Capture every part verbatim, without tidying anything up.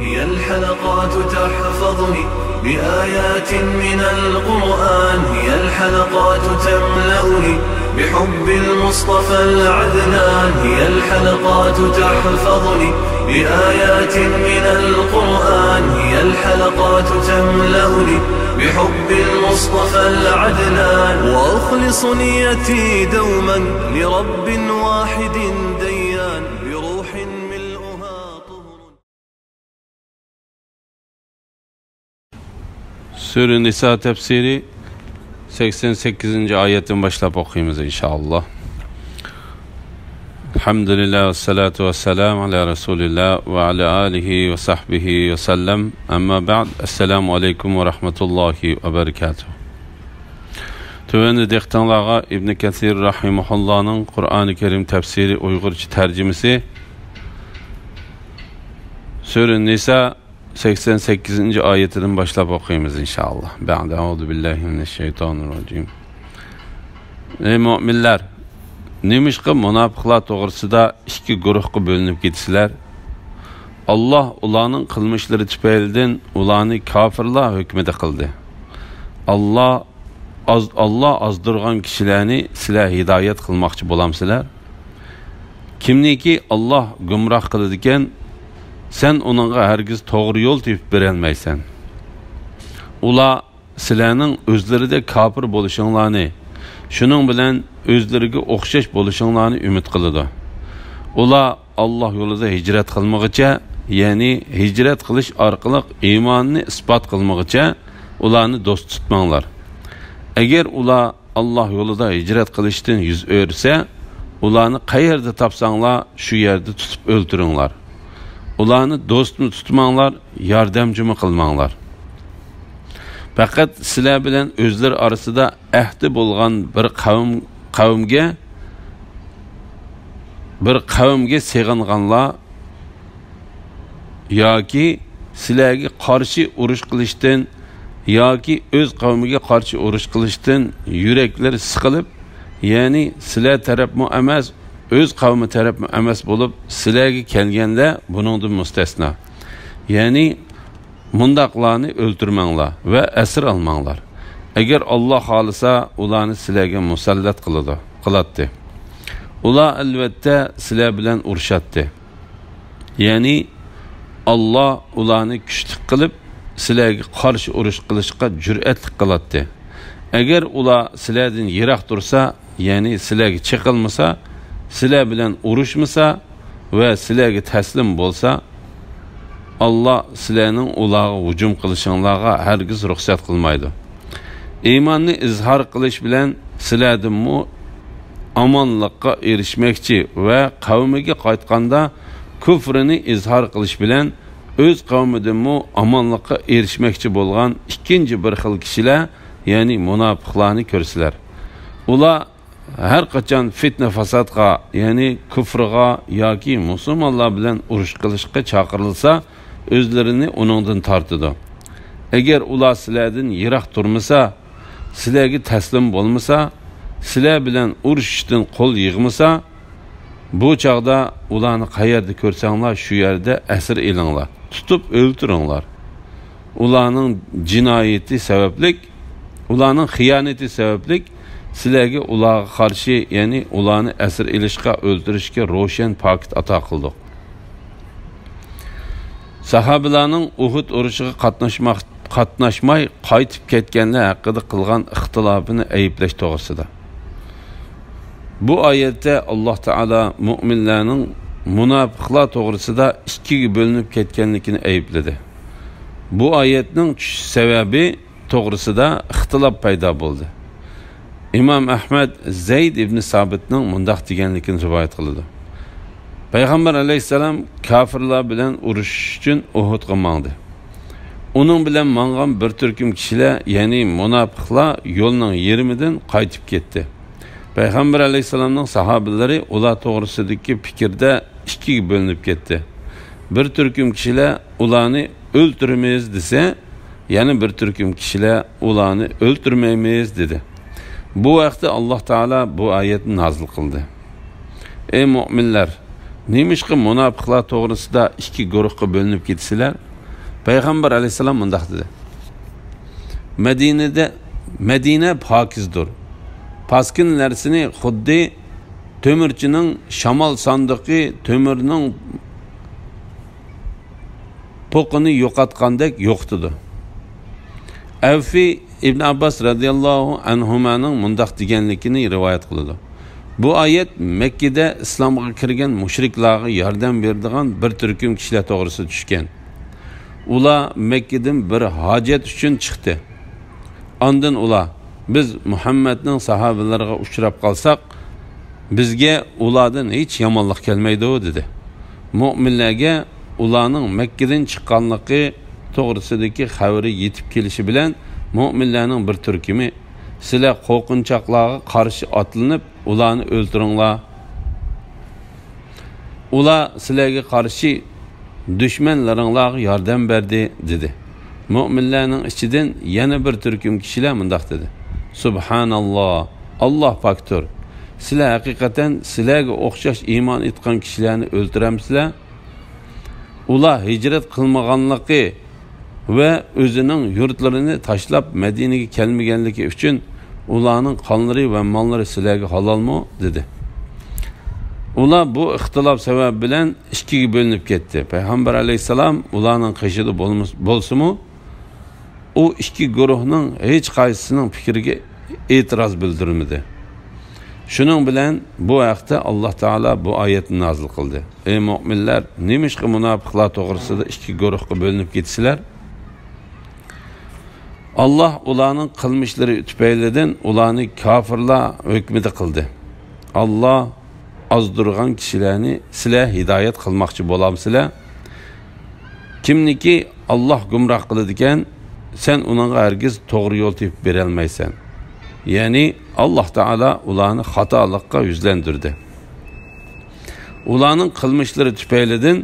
هي الحلقات تحفظني بآيات من القرآن، هي الحلقات تملأني بحب المصطفى العدنان، هي الحلقات تحفظني بآيات من القرآن، هي الحلقات تملأني بحب المصطفى العدنان، وأخلص نيتي دوما لرب واحد ديان، بروح ملؤها طهر. سۈرە نىسا تەپسىرى سەكسەن سەككىزىنچى ئايەتتىن باشلاپ ئوقۇيمىز، ئىنشائاللا. الحمد لله والصلاة والسلام على رسول الله وعلى آله وصحبه وسلم. أما بعد. السلام عليكم ورحمة الله وبركاته. تۆۋەندە دىققىتىڭلارغا ئىبن كەسىر رەھىمەھۇللانىڭ قۇرئانى كەرىم تەپسىرى ئۇيغۇرچە تەرجىمىسى، سۈرە نىسا سەكسەن سەككىزىنچى ئايىتىدىن باشلاپ ئوقۇيمىز، ئىنشائاللا. بەئدە، ئەئۇزۇ بىللاھى مىنەششەيتانىر راجىم. ئەي مۆمىنلەر، نېمىشقا مۇناپىقلار توغرىسىدا ئىككى گۇرۇھقا بۆلۈنۈپ كېتىسىلەر؟ ئاللا ئۇلارنىڭ قىلمىشلىرى تۈپەيلىدىن ئۇلارنى كاپىرلار ھۆكمىدە قىلدى. ئاللا ئاز-، ئاللا ئازدۇرغان كىشىلەرنى سىلەر ھىدايەت قىلماقچى بولامسىلەر؟ كىمنىكى ئاللا گۇمراھ قىلىدىكەن، سەن ئۇنىڭغا ھەرگىز توغرا يول تېپىپ بېرەلمەيسەن. ئۇلار سىلەرنىڭ ئۆزلىرىدەك كاپىر بولۇشۇڭلارنى، شۇنىڭ بىلەن ئۆزلىرىگە ئوخشاش بولۇشۇڭلارنى ئۈمىد قىلىدۇ. ئۇلار ئاللا يولىدا ھىجرەت قىلمىغىچە، يەنى ھىجرەت قىلىش ئارقىلىق ئىماننى ئىسپات قىلمىغىچە ئۇلارنى دوست تۇتماڭلار. ئەگەر ئۇلار ئاللا يولىدا ھىجرەت قىلىشتىن يۈز ئۆرۈسە، ئۇلارنى قەيەردە تاپساڭلار، شۇ يەردە تۇتۇپ ئۆلتۈرۈڭلار. ئۇلارنى دوستمۇ تۇتماڭلار، ياردەمچىمۇ قىلماڭلار. پەقەت سىلەر بىلەن ئۆزلىرى ئارىسىدا ئەھدى بولغان بىر قەۋم، قەۋمگە، بىر قەۋمگە سېغىنغانلار ياكى سىلەرگە قارشى ئۇرۇش قىلىشتىن ياكى ئۆز قەۋمىگە قارشى ئۇرۇش قىلىشتىن يۈرەكلىرى سىقىلىپ، يەنى سىلەر تەرەپمۇ ئەمەس، ئۆز قەۋمى تەرەپمۇ ئەمەس بولۇپ، سىلەرگە كەلگەنلەر بۇنىڭدىن مۇستەسنا. يەنى مۇنداقلارنى ئۆلتۈرمەڭلار ۋە ئەسىر ئالماڭلار. ئەگەر ئاللا خالىسا، ئۇلارنى سىلەرگە مۇسەللەت قىلىدۇ، قىلاتتى. ئۇلار ئەلۋەتتە سىلەر بىلەن ئۇرۇشاتتى. يەنى ئاللا ئۇلارنى كۈچلۈك قىلىپ، سىلەرگە قارشى ئۇرۇش قىلىشقا جۈرئەتلىك قىلاتتى. ئەگەر ئۇلار سىلەردىن يىراق تۇرسا، يەنى سىلەرگە چېقىلمىسا، سىلەر بىلەن ئۇرۇشمىسا ۋە سىلەرگە تەسلىم بولسا، ئاللا سىلەرنىڭ ئۇلارغا ھۇجۇم قىلىشىڭلارغا ھەرگىز رۇخسەت قىلمايدۇ. ئىماننى ئىزھار قىلىش بىلەن سىلەردىنمۇ ئامانلىققا ئېرىشمەكچى ۋە قەۋمىگە قايتقاندا كۇفرىنى ئىزھار قىلىش بىلەن ئۆز قەۋمىدىنمۇ ئامانلىققا ئېرىشمەكچى بولغان ئىككىنچى بىر خىل كىشىلەر، يەنى مۇناپىقلارنى كۆرىسىلەر. ئۇلار ھەر قاچان فىتنە-فاسادقا، يەنى كۇفرغا ياكى مۇسۇلمانلار بىلەن ئۇرۇش قىلىشقا چاقىرىلسا، ئۆزلىرىنى ئۇنىڭدىن تارتىدۇ. ئەگەر ئۇلار سىلەردىن يىراق تۇرمىسا، سىلەرگە تەسلىم بولمىسا، سىلەر بىلەن ئۇرۇشۇشتىن قول يىغمىسا، بۇ چاغدا ئۇلارنى قەيەردە كۆرسەڭلار، شۇ يەردە ئەسىر ئېلىڭلار، تۇتۇپ ئۆلتۈرۈڭلار. ئۇلارنىڭ جىنايىتى سەۋەبلىك، ئۇلارنىڭ خىيانىتى سەۋەبلىك سىلەرگە ئۇلارغا قارشى، يەنى ئۇلارنى ئەسىر ئېلىشقا، ئۆلتۈرۈشكە روشەن پاكىت ئاتا قىلدۇق. ساھابىلارنىڭ ئۇھۇد ئۇرۇشىغا قاتناشماق، قاتناشماي قايتىپ كەتكەنلەر ھەققىدە قىلغان ئىختىلاپىنى ئەيىبلەش توغرىسىدا. بۇ ئايەتتە ئاللاھ تائالا مۆمىنلەرنىڭ مۇناپىقلار توغرىسىدا ئىككىگە بۆلۈنۈپ كەتكەنلىكىنى ئەيىبلىدى. بۇ ئايەتنىڭ چۈشۈش سەۋەبى توغرىسىدا ئىختىلاپ پەيدا بولدى. ئىمام ئەھمەد زەيد ئىبنى سابىتنىڭ مۇنداق دېگەنلىكىنى رىۋايەت قىلىدۇ. پەيغەمبەر ئەلەيھىسسالام كاپىرلار بىلەن ئۇرۇشۇش ئۈچۈن ئۇھۇدقا ماڭدى. ئۇنىڭ بىلەن ماڭغان بىر تۈركۈم كىشىلەر، يەنى مۇناپىقلار يولنىڭ يېرىمىدىن قايتىپ كەتتى. پەيغەمبەر ئەلەيھىسسالامنىڭ ساھابىلىرى ئۇلار توغرىسىدىكى پىكىردە ئىككىگە بۆلۈنۈپ كەتتى. بىر تۈركۈم كىشىلەر ئۇلارنى ئۆلتۈرىمىز دېسە، يەنە بىر تۈركۈم كىشىلەر ئۇلارنى ئۆلتۈرمەيمىز دېدى. بۇ ھەقتە ئاللاھ تائالا بۇ ئايەتنى نازىل قىلدى. ئەي مۆمىنلەر، نېمىشقا مۇناپىقلار توغرىسىدا ئىككى گۇرۇھقا بۆلۈنۈپ كېتىسىلەر؟ پەيغەمبەر ئەلەيھىسسالام مۇنداق دېدى: مەدىنىدە، مەدىنە پاكىزدۇر. پاسكىنا نەرسىنى خۇددى تۆمۈرچىنىڭ شامال ساندۇقى تۆمۈرنىڭ پوقىنى يوقاتقاندەك يوقىتىدۇ. ئەۋفى ئىبن ئابباس رەزىياللاھۇ ئەنھۇمانىڭ مۇنداق دېگەنلىكىنى رىۋايەت قىلىدۇ: بۇ ئايەت مەككىدە ئىسلامغا كىرگەن مۇشرىكلارغا ياردەم بېرىدىغان بىر تۈركۈم كىشىلەر توغرىسىدا چۈشكەن. ئۇلار مەككىدىن بىر ھاجەت ئۈچۈن چىقتى. ئاندىن ئۇلار: بىز مۇھەممەدنىڭ ساھابىلىرىغا ئۇچراپ قالساق، بىزگە ئۇلاردىن ھېچ يامانلىق كەلمەيدۇ، دېدى. مۆمىنلەرگە ئۇلارنىڭ مەككىدىن چىققانلىقى توغرىسىدىكى خەۋىرى يېتىپ كېلىشى بىلەن، مۆمىنلەرنىڭ بىر تۈركۈمى: سىلەر قورقۇنچاقلارغا قارشى ئاتلىنىپ، ئۇلارنى ئۆلتۈرۈڭلار. ئۇلار سىلەرگە قارشى دۈشمەنلىرىڭلارغا ياردەم بەردى، دېدى. مۆمىنلەرنىڭ ئىچىدىن يەنە بىر تۈركۈم كىشىلەر مۇنداق دېدى: سۇبھاناللا، ئاللا پاكتۇر. سىلەر ھەقىقەتەن سىلەرگە ئوخشاش ئىمان ئېيتقان كىشىلەرنى ئۆلتۈرەمسىلەر؟ ئۇلار ھىجرەت قىلمىغانلىقى ۋە ئۆزىنىڭ يۇرتلىرىنى تاشلاپ مەدىنىگە كەلمىگەنلىكى ئۈچۈن ئۇلارنىڭ قانلىرى ۋە ماللىرى سىلەرگە ھالالمۇ؟ دېدى. ئۇلار بۇ ئىختىلاپ سەۋەبى بىلەن ئىككىگە بۆلۈنۈپ كەتتى. پەيغەمبەر ئەلەيھىسسالام ئۇلارنىڭ قېشىدا بولمىس-، بولسىمۇ، ئۇ ئىككى گۇرۇھنىڭ ھېچقايسىسىنىڭ پىكرىگە ئېتىراز بىلدۈرمىدى. شۇنىڭ بىلەن بۇ ھەقتە ئاللا تائالا بۇ ئايەتنى نازىل قىلدى: ئەي مۆمىنلەر، نېمىشقا مۇناپىقلار توغرىسىدا ئىككى گۇرۇھقا بۆلۈنۈپ كېتىسىلەر؟ ئاللا ئۇلارنىڭ قىلمىشلىرى تۈپەيلىدىن ئۇلارنى كاپىرلار ھۆكمىدە قىلدى. ئاللا ئازدۇرغان كىشىلەرنى سىلەر ھىدايەت قىلماقچى بولامسىلەر؟ كىمنىكى ئاللا گۇمراھ قىلىدىكەن، سەن ئۇنىڭغا ھەرگىز توغرا يول تېپىپ بېرەلمەيسەن. يەنى ئاللا تائالا ئۇلارنى خاتالىققا يۈزلەندۈردى. ئۇلارنىڭ قىلمىشلىرى تۈپەيلىدىن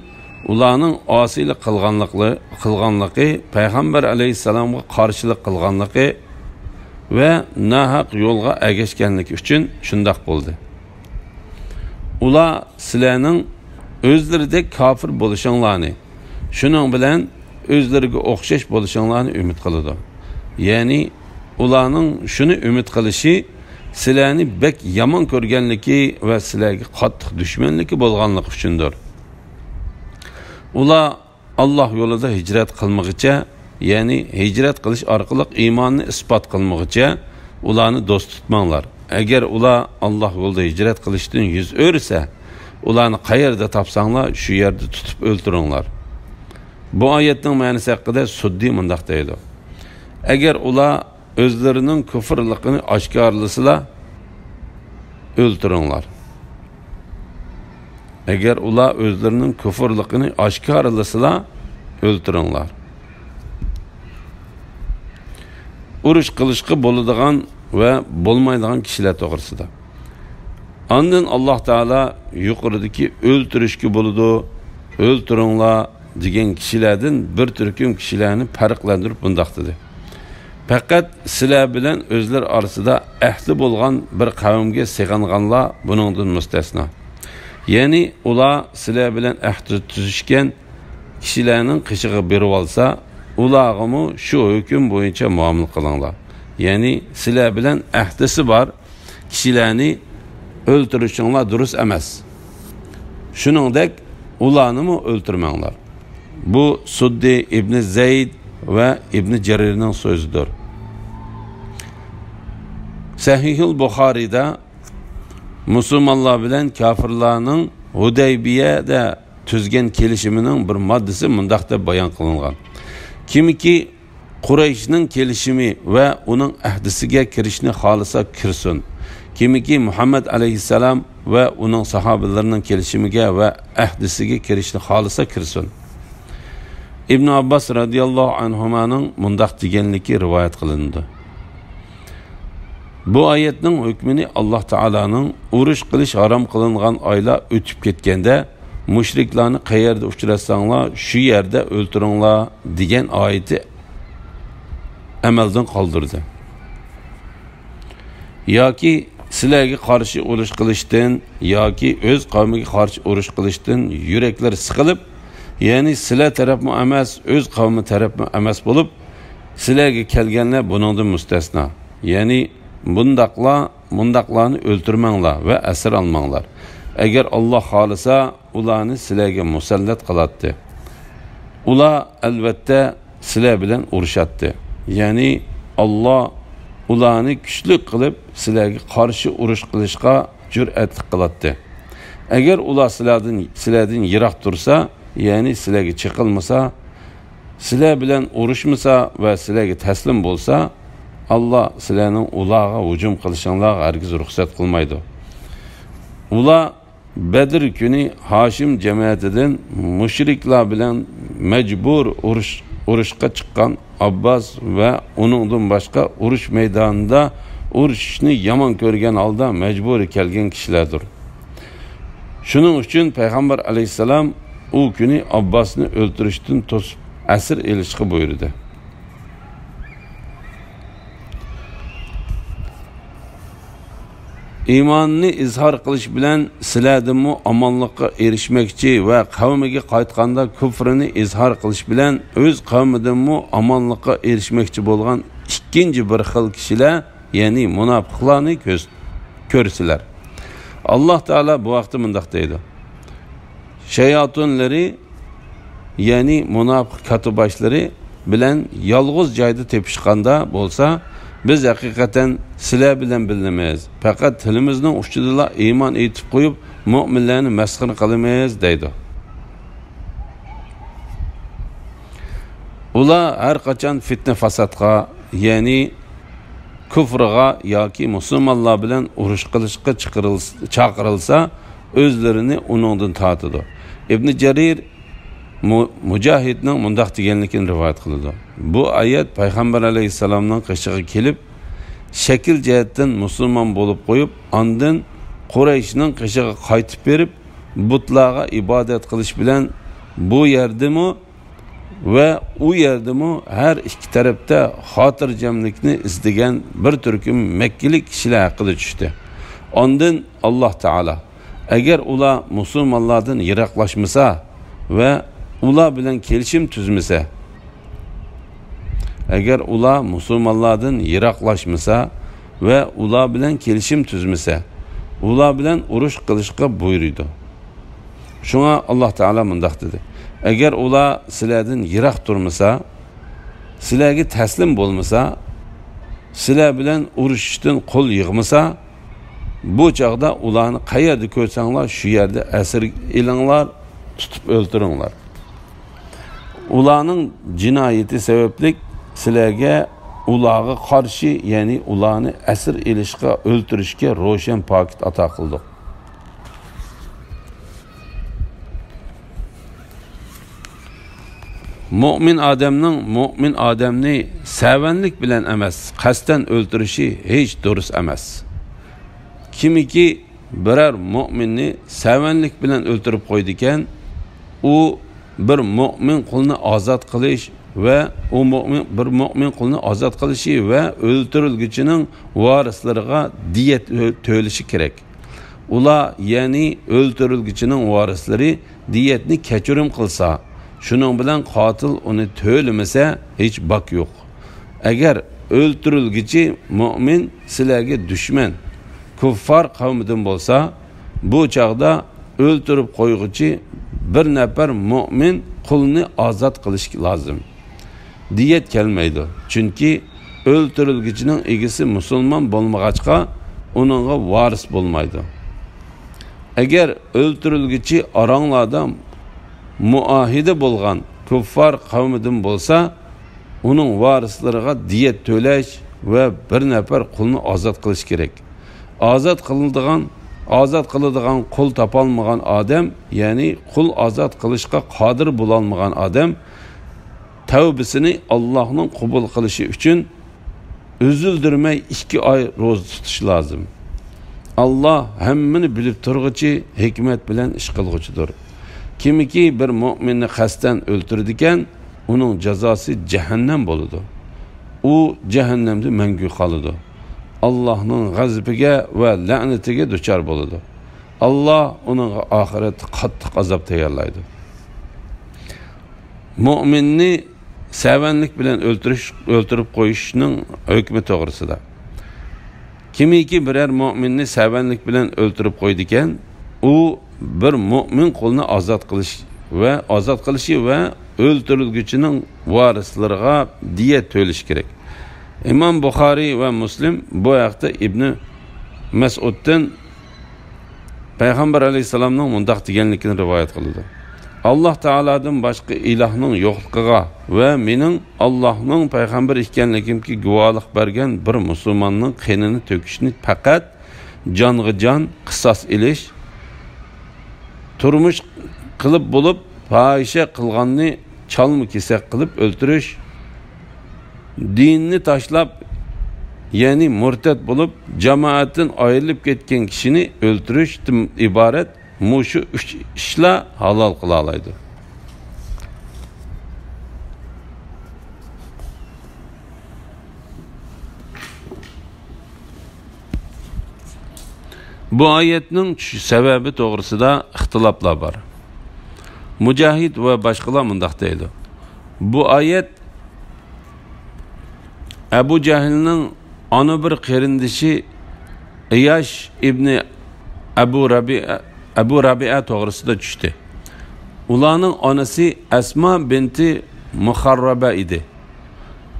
ئۇلارنىڭ ئاسىيلىق قىلغانلىقى، قىلغانلىقى، پەيغەمبەر ئەلەيھىسسالامغا قارشىلىق قىلغانلىقى ۋە ناھەق يولغا ئەگەشكەنلىكى ئۈچۈن شۇنداق بولدى. ئۇلار سىلەرنىڭ ئۆزلىرىدەك كاپىر بولۇشۇڭلارنى، شۇنىڭ بىلەن ئۆزلىرىگە ئوخشاش بولۇشۇڭلارنى ئۈمىد قىلىدۇ. يەنى ئۇلارنىڭ شۇنى ئۈمىد قىلىشى سىلەرنى بەك يامان كۆرگەنلىكى ۋە سىلەرگە قاتتىق دۈشمەنلىكى بولغانلىقى ئۈچۈندۇر. ئۇلار ئاللا يولىدا ھىجرەت قىلمىغىچە، يەنى ھىجرەت قىلىش ئارقىلىق ئىماننى ئىسپات قىلمىغىچە ئۇلارنى دوست تۇتماڭلار. ئەگەر ئۇلار ئاللا يولىدا ھىجرەت قىلىشتىن يۈز ئۆرۈسە، ئۇلارنى قەيەردە تاپساڭلار، شۇ يەردە تۇتۇپ ئۆلتۈرۈڭلار. بۇ ئايەتنىڭ مەنىسى ھەققىدە سۇددى مۇنداق دەيدۇ: ئەگەر ئۇلار ئۆزلىرىنىڭ كۇفرلۇقىنى ئاشكارىلىسىلا، ئۆلتۈرۈڭلار. ئەگەر ئۇلار ئۆزلىرىنىڭ كۇفرلۇقىنى ئاشكارىلىسىلا، ئۆلتۈرۈڭلار. ئۇرۇش قىلىشقا بولىدىغان ۋە بولمايدىغان كىشىلەر توغرىسىدا. ئاندىن ئاللا تائالا يۇقىرىدىكى ئۆلتۈرۈشكە بولىدۇ، ئۆلتۈرۈڭلار دېگەن كىشىلەردىن بىر تۈركۈم كىشىلەرنى پەرقلەندۈرۈپ مۇنداق دېدى: پەقەت سىلەر بىلەن ئۆزلىرى ئارىسىدا ئەھدى بولغان بىر قەۋمگە سېغىنغانلار بۇنىڭدىن مۇستەسنا. يەنى ئۇلار سىلەر بىلەن ئەھدى تۈزۈشكەن كىشىلەرنىڭ قېشىغا بېرىۋالسا، ئۇلارغىمۇ شۇ ھۆكۈم بويىچە مۇئامىلە قىلىڭلار. يەنى سىلەر بىلەن ئەھدىسى بار كىشىلەرنى ئۆلتۈرۈشۈڭلار دۇرۇس ئەمەس. شۇنىڭدەك ئۇلارنىمۇ ئۆلتۈرمەڭلار. بۇ سۇددى ئىبنى زەيد ۋە ئىبنى جەرىرنىڭ سۆزىدۇر. سەھىھۇل بۇخارىدا مۇسۇلمانلار بىلەن كاپىرلارنىڭ ھۇدەيبىيەدە تۈزگەن كېلىشىمىنىڭ بىر ماددىسى مۇنداق دەپ بايان قىلىنغان: كىمكى قۇرەيشنىڭ كېلىشىمى ۋە ئۇنىڭ ئەھدىسىگە كىرىشنى خالىسا كىرسۇن. كىمكى مۇھەممەد ئەلەيھىسسالام ۋە ئۇنىڭ ساھابىلىرىنىڭ كېلىشىمىگە ۋە ئەھدىسىگە كىرىشنى خالىسا كىرسۇن. ئىبن ئابباس رەزىياللاھۇ ئەنھۇمانىڭ مۇنداق دېگەنلىكى رىۋايەت قىلىنىدۇ: بۇ ئايەتنىڭ ھۆكمىنى ئاللا تائالانىڭ ئۇرۇش قىلىش ھارام قىلىنغان ئايلار ئۆتۈپ كەتكەندە، مۇشرىكلارنى قەيەردە ئۇچراتساڭلار، شۇ يەردە ئۆلتۈرۈڭلار دېگەن ئايىتى ئەمەلدىن قالدۇردى. ياكى سىلەرگە قارشى ئۇرۇش قىلىشتىن ياكى ئۆز قەۋمىگە قارشى ئۇرۇش قىلىشتىن يۈرەكلىرى سىقىلىپ، يەنى سىلە تەرەپمۇ ئەمەس، ئۆز قەۋمى تەرەپمۇ ئەمەس بولۇپ، سىلەرگە كەلگەنلەر بۇنىڭدىن مۇستەسنا. يەنى بۇنداقلار، مۇنداقلارنى ئۆلتۈرمەڭلار ۋە ئەسىر ئالماڭلار. ئەگەر ئاللا خالىسا، ئۇلارنى سىلەرگە مۇسەللەت قىلاتتى. ئۇلار، ئەلۋەتتە، سىلەر بىلەن ئۇرۇشاتتى. يەنى ئاللا ئۇلارنى كۈچلۈك قىلىپ، سىلەرگە قارشى ئۇرۇش قىلىشقا جۈرئەتلىك قىلاتتى. ئەگەر ئۇلار سىلەردىن، سىلەردىن يىراق تۇرسا، يەنى سىلەرگە چېقىلمىسا، سىلەر بىلەن ئۇرۇشمىسا ۋە سىلەرگە تەسلىم بولسا، ئاللا سىلەرنىڭ ئۇلارغا ھۇجۇم قىلىشىڭلارغا ھەرگىز رۇخسەت قىلمايدۇ. ئۇلار بەدر كۈنى ھاشىم جەمەتىدىن مۇشرىكلار بىلەن مەجبۇر ئۇرۇش، ئۇرۇشقا چىققان ئابباس ۋە ئۇنىڭدىن باشقا ئۇرۇش مەيدانىدا ئۇرۇشۇشنى يامان كۆرگەن ھالدا مەجبۇرىي كەلگەن كىشىلەردۇر. شۇنىڭ ئۈچۈن پەيغەمبەر ئەلەيھىسسالام ئۇ كۈنى ئابباسنى ئۆلتۈرۈشتىن توسۇپ، ئەسىر ئېلىشقا بۇيرۇدى. ئىماننى ئىزھار قىلىش بىلەن سىلەردىنمۇ ئامانلىققا ئېرىشمەكچى ۋە قەۋمىگە قايتقاندا كۇفرىنى ئىزھار قىلىش بىلەن ئۆز قەۋمىدىنمۇ ئامانلىققا ئېرىشمەكچى بولغان ئىككىنچى بىر خىل كىشىلەر، يەنى مۇناپىقلارنى كۆز-، كۆرسىلەر. ئاللا تائالا بۇ ھەقتە مۇنداق دەيدۇ: شاياتۇنلىرى، يەنى مۇناپىق كاتتىباشلىرى بىلەن يالغۇز جايدا تېپىشقاندا بولسا، بىز ھەقىقەتەن سىلەر بىلەن بىللىمىز، پەقەت تىلىمىزنىڭ ئۇچىدىلا ئىمان ئېيتىپ قويۇپ، مۆمىنلەرنى مەسخىرە قىلىمىز، دەيدۇ. ئۇلار ھەر قاچان فىتنە-فاسادقا، يەنى كۇفرغا ياكى مۇسۇلمانلار بىلەن ئۇرۇش قىلىشقا چىقىرىلس-، چاقىرىلسا، ئۆزلىرىنى ئۇنىڭدىن تارتىدۇ. ئىبنى جەرىر مۇ-، مۇجاھىدنىڭ مۇنداق دېگەنلىكىنى رىۋايەت قىلىدۇ: بۇ ئايەت پەيغەمبەر ئەلەيھىسسالامنىڭ قېشىغا كېلىپ، شەكىل جەھەتتىن مۇسۇلمان بولۇپ قويۇپ، ئاندىن قۇرەيشنىڭ قېشىغا قايتىپ بېرىپ، بۇتلارغا ئىبادەت قىلىش بىلەن بۇ يەردىمۇ ۋە ئۇ يەردىمۇ ھەر ئىككى تەرەپتە خاتىرجەملىكنى ئىزدىگەن بىر تۈركۈم مەككىلىك كىشىلەر ھەققىدە چۈشتى. ئاندىن ئاللا تائالا، ئەگەر ئۇلار مۇسۇلمانلاردىن يىراقلاشمىسا ۋە ئۇلار بىلەن كېلىشىم تۈزمىسە، ئەگەر ئۇلار مۇسۇلمانلاردىن يىراقلاشمىسا ۋە ئۇلار بىلەن كېلىشىم تۈزمىسە، ئۇلار بىلەن ئۇرۇش قىلىشقا بۇيرۇيدۇ. شۇڭا ئاللا تائالا مۇنداق دېدى: ئەگەر ئۇلار سىلەردىن يىراق تۇرمىسا، سىلەرگە تەسلىم بولمىسا، سىلەر بىلەن ئۇرۇشۇشتىن قول يىغمىسا، بۇ چاغدا ئۇلارنى قەيەردە كۆرسەڭلار، شۇ يەردە ئەسىر ئېلىڭلار، تۇتۇپ ئۆلتۈرۈڭلار. ئۇلارنىڭ جىنايىتى سەۋەبلىك سىلەرگە ئۇلارغا قارشى، يەنى ئۇلارنى ئەسىر ئېلىشقا، ئۆلتۈرۈشكە روشەن پاكىت ئاتا قىلدۇق. مۆمىن ئادەمنىڭ مۆمىن ئادەمنى سەۋەنلىك بىلەن ئەمەس، قەستەن ئۆلتۈرۈشى ھېچ دۇرۇس ئەمەس. كىمكى بىرەر مۆمىننى سەۋەنلىك بىلەن ئۆلتۈرۈپ قويىدىكەن، ئۇ بىر مۆمىن قۇلنى ئازاد قىلىش ۋە ئۇ مۆمىن، بىر مۆمىن قۇلنى ئازاد قىلىشى ۋە ئۆلتۈرۈلگۈچىنىڭ ۋارىسلىرىغا دىيەت تۆ-، تۆلىشى كېرەك. ئۇلار، يەنى ئۆلتۈرۈلگۈچىنىڭ ۋارىسلىرى دىيەتنى كەچۈرۈم قىلسا، شۇنىڭ بىلەن قاتىل ئۇنى تۆلىمىسە، ھېچ باك يوق. ئەگەر ئۆلتۈرۈلگۈچى مۆمىن سىلەرگە دۈشمەن، كۇففار قەۋمىدىن بولسا، بۇ چاغدا ئۆلتۈرۈپ قويغۇچى بىر نەپەر مۆمىن قۇلنى ئازاد قىلىش لازىم. دىيەت كەلمەيدۇ، چۈنكى ئۆلتۈرۈلگۈچىنىڭ ئىگىسى مۇسۇلمان بولمىغاچقا، ئۇنىڭغا ۋارىس بولمايدۇ. ئەگەر ئۆلتۈرۈلگۈچى ئاراڭلاردا مۇئاھىدە بولغان كۇففار قەۋمىدىن بولسا، ئۇنىڭ ۋارىسلىرىغا دىيەت تۆلەش ۋە بىر نەپەر قۇلنى ئازاد قىلىش كېرەك. ئازاد قىلىدىغان، ئازاد قىلىدىغان قۇل تاپالمىغان ئادەم، يەنى قۇل ئازاد قىلىشقا قادىر بولالمىغان ئادەم تەۋبىسىنى ئاللاھنىڭ قوبۇل قىلىشى ئۈچۈن ئۈزۈلدۈرمەي ئىككى ئاي روزا تۇتۇش لازىم. ئاللا ھەممىنى بىلىپ تۇرغۇچى، ھېكمەت بىلەن ئىش قىلغۇچىدۇر. كىمكى بىر مۆمىننى قەستەن ئۆلتۈرىدىكەن، ئۇنىڭ جازاسى جەھەننەم بولىدۇ. ئۇ جەھەننەمدە مەڭگۈ قالىدۇ. ئاللاھنىڭ غەزىپىگە ۋە لەنىتىگە دۇچار بولىدۇ. ئاللا ئۇنىڭغا ئاخىرەتتە قاتتىق ئازاب تەييارلايدۇ. مۆمىننى سەۋەنلىك بىلەن ئۆلتۈرۈش، ئۆلتۈرۈپ قويۇشنىڭ ھۆكمى توغرىسىدا. كىمكى بىرەر مۆمىننى سەۋەنلىك بىلەن ئۆلتۈرۈپ قويىدىكەن، ئۇ بىر مۆمىن قۇلنى ئازاد قىلىش ۋە ئازاد قىلىشى ۋە ئۆلتۈرۈلگۈچىنىڭ ۋارىسلىرىغا دىيە تۆلىشى كېرەك. ئىمام بۇخارىي ۋە مۇسلىم بۇ ھەقتە ئىبنى مەسئۇدتىن پەيغەمبەر ئەلەيھىسسالامنىڭ مۇنداق دېگەنلىكىنى رىۋايەت قىلىدۇ: «ئاللاھ تائالادىن باشقا ئىلاھنىڭ يوقلۇقىغا ۋە مېنىڭ ئاللاھنىڭ پەيغەمبىرى ئىكەنلىكىمگە گۇۋاھلىق بەرگەن بىر مۇسۇلماننىڭ قېنىنى تۆكۈشنى پەقەت جانغا جان، قىساس ئېلىش، تۇرمۇش قىلىپ بولۇپ، پاھىشە قىلغاننى چالما-كېسەك قىلىپ ئۆلتۈرۈش، دىننى تاشلاپ، يەنى مۇرتەت بولۇپ، جامائەتتىن ئايرىلىپ كەتكەن كىشىنى ئۆلتۈرۈشتىن ئىبارەت مۇشۇ ئۈچ ئىشلا ھالال قىلالايدۇ.» بۇ ئايەتنىڭ چۈشۈش سەۋەبى توغرىسىدا ئىختىلاپلار بار. مۇجاھىد ۋە باشقىلار مۇنداق دەيدۇ: بۇ ئايەت ئەبۇ جەھىلنىڭ ئانا بىر قېرىندىشى ئىياش ئىبنى ئەبۇ رەبىئە، ئەبۇ رەبىئە توغرىسىدا چۈشتى. ئۇلارنىڭ ئانىسى ئەسما بىنتى مۇخەررەبە ئىدى.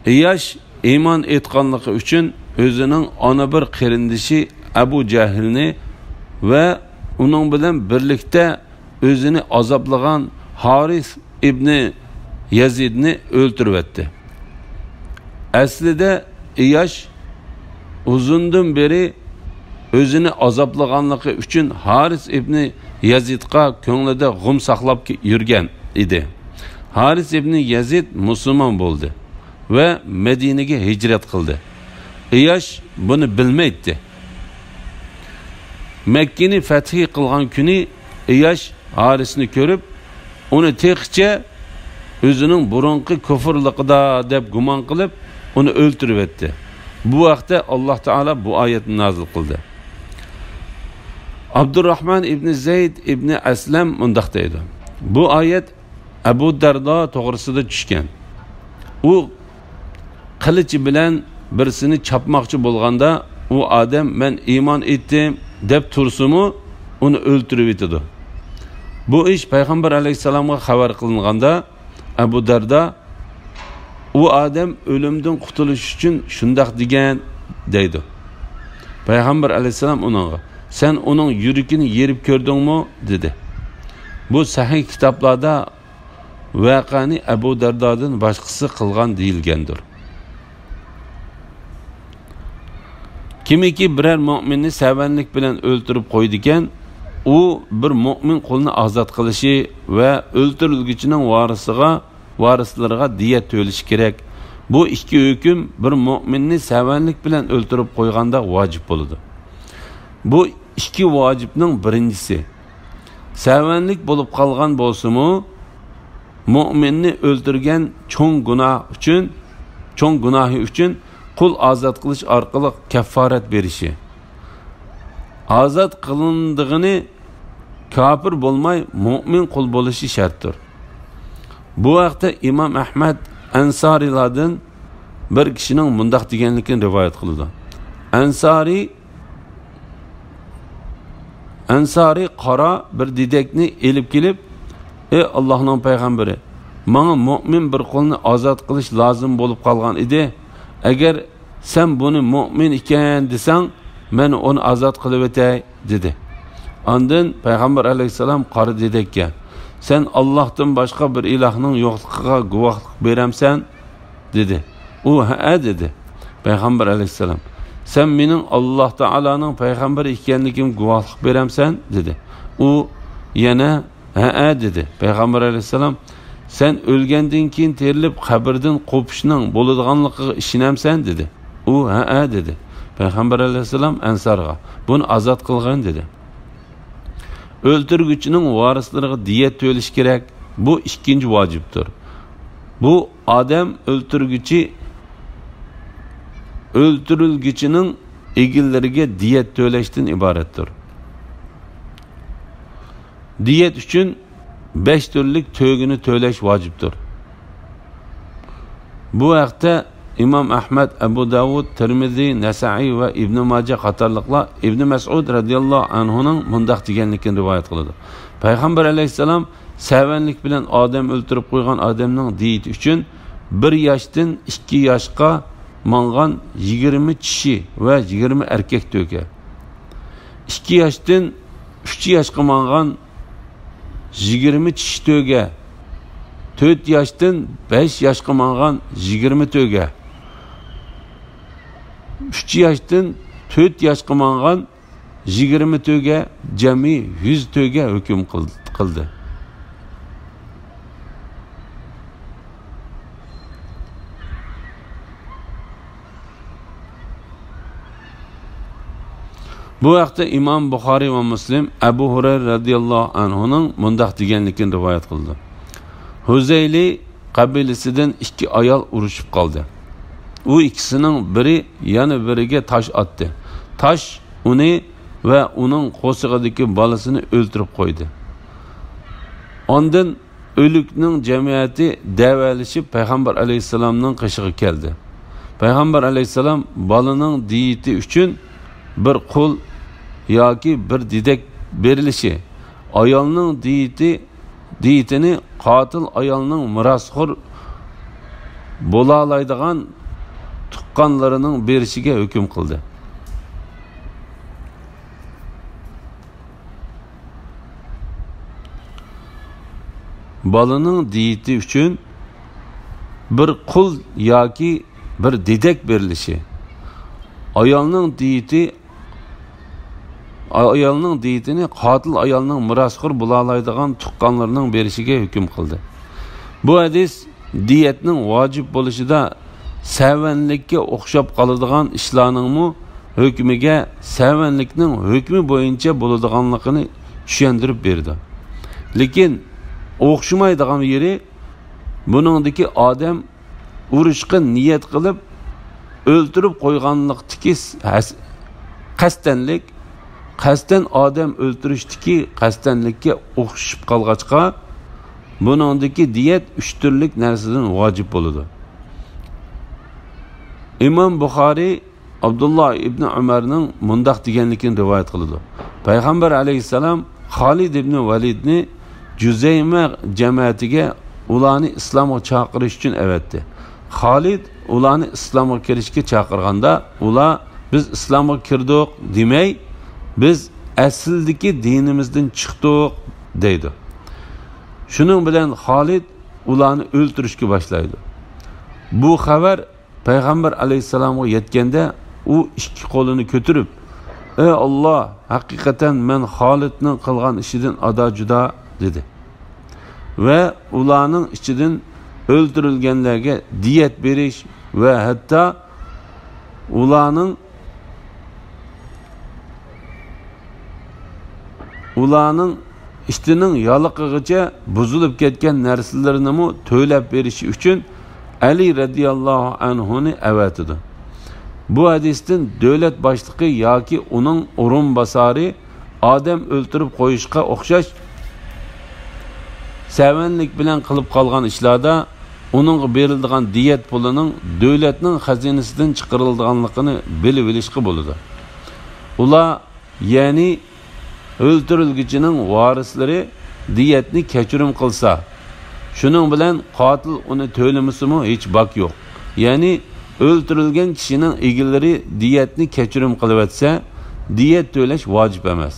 ئىياش ئىمان ئېيتقانلىقى ئۈچۈن ئۆزىنىڭ ئانا بىر قېرىندىشى ئەبۇ جەھىلنى ۋە ئۇنىڭ بىلەن بىرلىكتە ئۆزىنى ئازابلىغان ھارىس ئىبنى يەزىدنى ئۆلتۈرۈۋەتتى. ئەسلىدە ئىياش ئۇزۇندىن بېرى ئۆزىنى ئازابلىغانلىقى ئۈچۈن ھارىس ئىبنى يەزىدقا كۆڭلىدە غۇم ساقلاپ يۈرگەن ئىدى. ھارىس ئىبنى يەزىد مۇسۇلمان بولدى ۋە مەدىنىگە ھىجرەت قىلدى. ئىياش بۇنى بىلمەيتتى. مەككىنى فەتھى قىلغان كۈنى ئىياش ھارىسنى كۆرۈپ، ئۇنى تېخىچە ئۆزىنىڭ بۇرۇنقى كۇفرلۇقىدا دەپ گۇمان قىلىپ، ئۇنى ئۆلتۈرۈۋەتتى. بۇ ھەقتە ئاللاھ تائالا بۇ ئايەتنى نازىل قىلدى. ئابدۇرراھمان ئىبنى زەيد ئىبنى ئەسلەم مۇنداق دەيدۇ: بۇ ئايەت ئەبۇ دەردا توغرىسىدا چۈشكەن. ئۇ قىلىچى بىلەن بىرسىنى چاپماقچى بولغاندا، ئۇ ئادەم «مەن ئىمان ئېيتتىم» دەپ تۇرسىمۇ، ئۇنى ئۆلتۈرۈۋېتىدۇ. بۇ ئىش پەيغەمبەر ئەلەيھىسسالامغا خەۋەر قىلىنغاندا، ئەبۇ دەردا «ئۇ ئادەم ئۆلۈمدىن قۇتۇلۇش ئۈچۈن شۇنداق دېگەن» دەيدۇ. پەيغەمبەر ئەلەيھىسسالام ئۇنىڭغا «سەن ئۇنىڭ يۈرىكىنى يېرىپ كۆردۈڭمۇ؟» دېدى. بۇ سەھىھ كىتابلاردا ۋەقەنى ئەبۇ دەردادىن باشقىسى قىلغان دېيىلگەندۇر. كىمكى بىرەر مۆمىننى سەۋەنلىك بىلەن ئۆلتۈرۈپ قويىدىكەن، ئۇ بىر مۆمىن قۇلنى ئازاد قىلىشى ۋە ئۆلتۈرۈلگۈچىنىڭ ۋارىسىغا، ۋارىسلىرىغا دىيەت تۆلىشى كېرەك. بۇ ئىككى ھۆكۈم بىر مۆمىننى سەۋەنلىك بىلەن ئۆلتۈرۈپ قويغاندا ۋاجىپ بولىدۇ. بۇ ئىككى ۋاجىپنىڭ بىرىنچىسى. سەۋەنلىك بولۇپ قالغان بولسىمۇ، مۆمىننى ئۆلتۈرگەن چوڭ گۇناھ ئۈچۈن، چوڭ گۇناھى ئۈچۈن قۇل ئازاد قىلىش ئارقىلىق كەففارەت بېرىشى. ئازاد قىلىندىغىنى كاپىر بولماي، مۆمىن قۇل بولۇشى شەرتتۇر. بۇ ھەقتە ئىمام ئەھمەد ئەنسارىيلاردىن بىر كىشىنىڭ مۇنداق دېگەنلىكىنى رىۋايەت قىلىدۇ. ئەنسارىي ئەنسارىي قارا بىر دېدەكنى ئېلىپ كېلىپ، «ئەي ئاللاھنىڭ پەيغەمبىرى، ماڭا مۆمىن بىر قۇلنى ئازاد قىلىش لازىم بولۇپ قالغان ئىدى. ئەگەر سەن بۇنى مۆمىن ئىكەن دېسەڭ، مەن ئۇنى ئازاد قىلىۋېتەي» دېدى. ئاندىن پەيغەمبەر ئەلەيھىسسالام قارا دېدەككە، «سەن ئاللاھتىن باشقا بىر ئىلاھنىڭ يوقلۇقىغا گۇۋاھلىق بېرەمسەن؟» دېدى. ئۇ، «ھەئە» دېدى. پەيغەمبەر ئەلەيھىسسالام، «سەن مېنىڭ ئاللاھ تائالانىڭ پەيغەمبىرى ئىكەنلىكىمگە گۇۋاھلىق بېرەمسەن؟» دېدى. ئۇ يەنە، «ھەئە» دېدى. پەيغەمبەر ئەلەيھىسسالام، «سەن ئۆلگەندىن كېيىن تىرىلىپ قەبرىدىن قوپۇشنىڭ بولىدىغانلىقىغا ئىشىنەمسەن؟» دېدى. ئۇ، «ھەئە» دېدى. پەيغەمبەر ئەلەيھىسسالام ئەنسارغا، «بۇنى ئازاد قىلغىن» دېدى. ئۆلتۈرگۈچىنىڭ ۋارىسلىرىغا دىيەت تۆلىشى كېرەك. بۇ ئىككىنچى ۋاجىپتۇر. بۇ ئادەم ئۆلتۈرگۈچى ئۆلتۈرۈلگۈچىنىڭ ئىگىلىرىگە دىيەت تۆلەشتىن ئىبارەتتۇر. دىيەت ئۈچۈن بەش تۈرلۈك تۆگىنى تۆلەش ۋاجىپتۇر. بۇ ھەقتە ئىمام ئەھمەد، ئەبۇ داۋۇد، تىرمىزى، نەسائىي ۋە ئىبنى ماجە قاتارلىقلار ئىبنى مەسئۇد رەزىياللاھۇ ئەنھۇنىڭ مۇنداق دېگەنلىكىنى رىۋايەت قىلىدۇ: پەيغەمبەر ئەلەيھىسسالام سەۋەنلىك بىلەن ئادەم ئۆلتۈرۈپ قويغان ئادەمنىڭ دىيىتى ئۈچۈن بىر ياشتىن ئىككى ياشقا ماڭغان يىگىرمە چىشى ۋە يىگىرمە ئەركەك تۆگە، ئىككى ياشتىن ئۈچ ياشقا ماڭغان يىگىرمە چىشى تۆگە، تۆت ياشتىن بەش ياشقا ماڭغان يىگىرمە تۆگە، ئۈچ ياشتىن تۆت ياشقا ماڭغان يىگىرمە تۆگە، جەمئىي يۈز تۆگە ھۆكۈم قىل-، قىلدى. بۇ ھەقتە ئىمام بۇخارىي ۋە مۇسلىم ئەبۇ ھۇرەيرە رەزىياللاھۇ ئەنھۇنىڭ مۇنداق دېگەنلىكىنى رىۋايەت قىلىدۇ: ھۇزەيلى قەبىلىسىدىن ئىككى ئايال ئۇرۇشۇپ قالدى. ئۇ ئىككىسىنىڭ بىرى يەنە بىرىگە تاش ئاتتى. تاش ئۇنى ۋە ئۇنىڭ قورسىقىدىكى بالىسىنى ئۆلتۈرۈپ قويدى. ئاندىن ئۆلۈكنىڭ جەمەتى دەۋەلىشىپ پەيغەمبەر ئەلەيھىسسالامنىڭ قېشىغا كەلدى. پەيغەمبەر ئەلەيھىسسالام بالىنىڭ دىيىتى ئۈچۈن بىر قۇل ياكى بىر دېدەك بېرىلىشى، ئايالنىڭ دىيىتى، دىيىتىنى قاتىل ئايالنىڭ مىراسخور بولالايدىغان تۇغقانلىرىنىڭ بېرىشىگە ھۆكۈم قىلدى. بالىنىڭ دىيىتى ئۈچۈن بىر قۇل ياكى بىر دېدەك بېرىلىشى، ئايالنىڭ دىيىتى، ئايالنىڭ دىيىتىنى قاتىل ئايالنىڭ مىراسخور بولالايدىغان تۇغقانلىرىنىڭ بېرىشىگە ھۆكۈم قىلدى. بۇ ھەدىس دىيەتنىڭ ۋاجىپ بولۇشىدا سەۋەنلىككە ئوخشاپ قالىدىغان ئىشلارنىڭمۇ ھۆكمىگە سەۋەنلىكنىڭ ھۆكمى بويىچە بولىدىغانلىقىنى چۈشەندۈرۈپ بېرىدۇ. لېكىن ئوخشىمايدىغان يېرى، بۇنىڭدىكى ئادەم ئۇرۇشقا نىيەت قىلىپ ئۆلتۈرۈپ قويغانلىقتىكى ھەس-، قەستەنلىك، قەستەن ئادەم ئۆلتۈرۈشتىكى قەستەنلىككە ئوخشىشىپ قالغاچقا، بۇنىڭدىكى دىيەت ئۈچ تۈرلۈك نەرسىدىن ۋاجىپ بولىدۇ. ئىمام بۇخارىي ئابدۇللا ئىبنى ئۆمەرنىڭ مۇنداق دېگەنلىكىنى رىۋايەت قىلىدۇ: پەيغەمبەر ئەلەيھىسسالام خالىد ئىبنى ۋەلىدنى جۇزەيمە جەمەتىگە ئۇلارنى ئىسلامغا چاقىرىش ئۈچۈن ئەۋەتتى. خالىد ئۇلارنى ئىسلامغا كىرىشكە چاقىرغاندا، ئۇلار: «بىز ئىسلامغا كىردۇق» دېمەي، «بىز ئەسلىدىكى دىنىمىزدىن چىقتۇق» دەيدۇ. شۇنىڭ بىلەن خالىد ئۇلارنى ئۆلتۈرۈشكە باشلايدۇ. بۇ خەۋەر پەيغەمبەر ئەلەيھىسسالامغا يەتكەندە، ئۇ ئىككى قولىنى كۆتۈرۈپ: «ئەي ئاللا، ھەقىقەتەن مەن خالىدنىڭ قىلغان ئىشىدىن ئادا جۇدا» دېدى. ۋە ئۇلارنىڭ ئىچىدىن ئۆلتۈرۈلگەنلەرگە دىيەت بېرىش ۋە ھەتتا ئۇلارنىڭ ئۇلارنىڭ ئىتىنىڭ يالىقىغىچە بۇزۇلۇپ كەتكەن نەرسىلىرىنىمۇ تۆلەپ بېرىشى ئۈچۈن ئەلى رەزىياللاھۇ ئەنھۇنى ئەۋەتىدۇ. بۇ ھەدىستىن دۆلەت باشلىقى ياكى ئۇنىڭ ئورۇنباسارى ئادەم ئۆلتۈرۈپ قويۇشقا ئوخشاش سەۋەنلىك بىلەن قىلىپ قالغان ئىشلاردا ئۇنىڭغا بېرىلىدىغان دىيەت پۇلىنىڭ دۆلەتنىڭ خەزىنىسىدىن چىقىرىلىدىغانلىقىنى بىلىۋېلىشقا بولىدۇ. ئۇلار، يەنى ئۆلتۈرۈلگۈچىنىڭ ۋارىسلىرى دىيەتنى كەچۈرۈم قىلسا، شۇنىڭ بىلەن قاتىل ئۇنى تۆلىمىسىمۇ ھېچ باك يوق. يەنى ئۆلتۈرۈلگەن كىشىنىڭ ئىگىلىرى دىيەتنى كەچۈرۈم قىلىۋەتسە، دىيەت تۆلەش ۋاجىپ ئەمەس.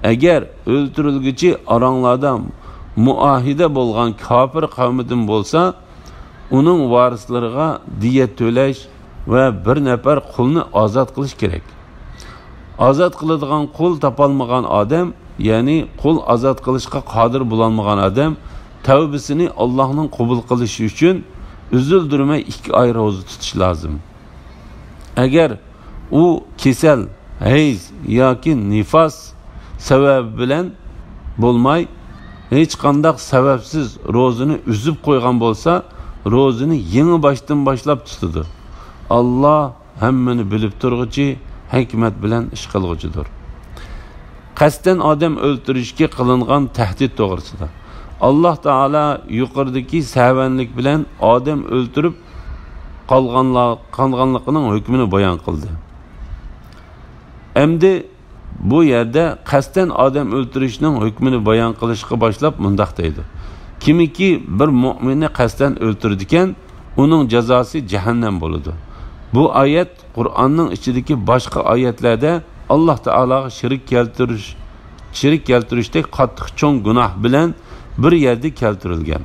ئەگەر ئۆلتۈرۈلگۈچى ئاراڭلاردا مۇئاھىدە بولغان كاپىر قەۋمىدىن بولسا، ئۇنىڭ ۋارىسلىرىغا دىيەت تۆلەش ۋە بىر نەپەر قۇلنى ئازاد قىلىش كېرەك. ئازاد قىلىدىغان قۇل تاپالمىغان ئادەم، يەنى قۇل ئازاد قىلىشقا قادىر بولالمىغان ئادەم تەۋبىسىنى ئاللاھنىڭ قوبۇل قىلىشى ئۈچۈن ئۈزۈلدۈرمەي ئىككى ئاي روزا تۇتۇشى لازىم. ئەگەر ئۇ كېسەل، ھەيز ياكى نىفاس سەۋەبى بىلەن بولماي، ھېچقانداق سەۋەبسىز روزىنى ئۈزۈپ قويغان بولسا، روزىنى يېڭى باشتىن باشلاپ تۇتىدۇ. ئاللا ھەممىنى بىلىپ تۇرغۇچى، ھېكمەت بىلەن ئىش قىلغۇچىدۇر. قەستەن ئادەم ئۆلتۈرۈشكە قىلىنغان تەھدىت توغرىسىدا. ئاللا تائالا يۇقىرىدىكى سەۋەنلىك بىلەن ئادەم ئۆلتۈرۈپ، قالغانلا-، قالغانلىقىنىڭ ھۆكمىنى بايان قىلدى. ئەمدى بۇ يەردە قەستەن ئادەم ئۆلتۈرۈشنىڭ ھۆكمىنى بايان قىلىشقا باشلاپ مۇنداق دەيدۇ: كىمكى بىر مۆمىننى قەستەن ئۆلتۈرىدىكەن، ئۇنىڭ جازاسى جەھەننەم بولىدۇ. بۇ ئايەت قۇرئاننىڭ ئىچىدىكى باشقا ئايەتلەردە ئاللاھ تائالاغا شېرىك كەلتۈرۈش، شېرىك كەلتۈرۈشتەك قاتتىق چوڭ گۇناھ بىلەن بىر يەردە كەلتۈرۈلگەن.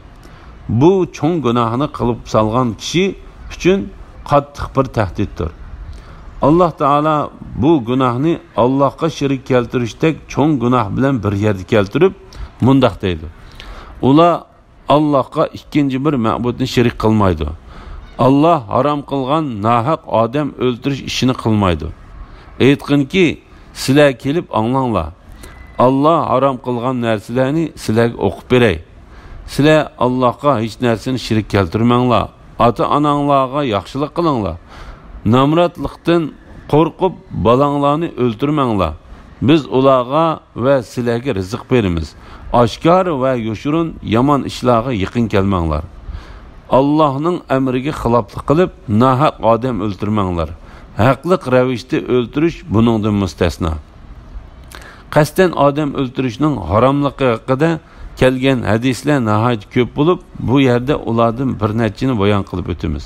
بۇ چوڭ گۇناھنى قىلىپ سالغان كىشى ئۈچۈن قاتتىق بىر تەھدىتتۇر. ئاللاھ تائالا بۇ گۇناھنى ئاللاھقا شېرىك كەلتۈرۈشتەك چوڭ گۇناھ بىلەن بىر يەردە كەلتۈرۈپ مۇنداق دەيدۇ: ئۇلار ئاللاھقا ئىككىنچى بىر مەبۇدنى شېرىك قىلمايدۇ. ئاللاھ ھارام قىلغان ناھەق ئادەم ئۆلتۈرۈش ئىشىنى قىلمايدۇ. ئېيتقىنكى، سىلەر كېلىپ ئاڭلاڭلار. ئاللاھ ھارام قىلغان نەرسىلەرنى سىلەرگە ئوقۇپ بېرەي. سىلەر ئاللاھقا ھېچ نەرسىنى شېرىك كەلتۈرمەڭلار. ئاتا-ئاناڭلارغا ياخشىلىق قىلىڭلار. نامراتلىقتىن قورقۇپ، بالاڭلارنى ئۆلتۈرمەڭلار. بىز ئۇلارغا ۋە سىلەرگە رىزىق بېرىمىز. ئاشكارا ۋە يوشۇرۇن يامان ئىشلارغا يېقىن كەلمەڭلار. ئاللاھنىڭ ئەمرىگە خىلاپلىق قىلىپ، ناھەق ئادەم ئۆلتۈرمەڭلار. ھەقلىق رەۋىشتە ئۆلتۈرۈش بۇنىڭدىن مۇستەسنا. قەستەن ئادەم ئۆلتۈرۈشنىڭ ھاراملىقى ھەققىدە كەلگەن ھەدىسلەر ناھايىتى كۆپ بولۇپ، بۇ يەردە ئۇلاردىن بىر نەچچىنى بايان قىلىپ ئۆتىمىز.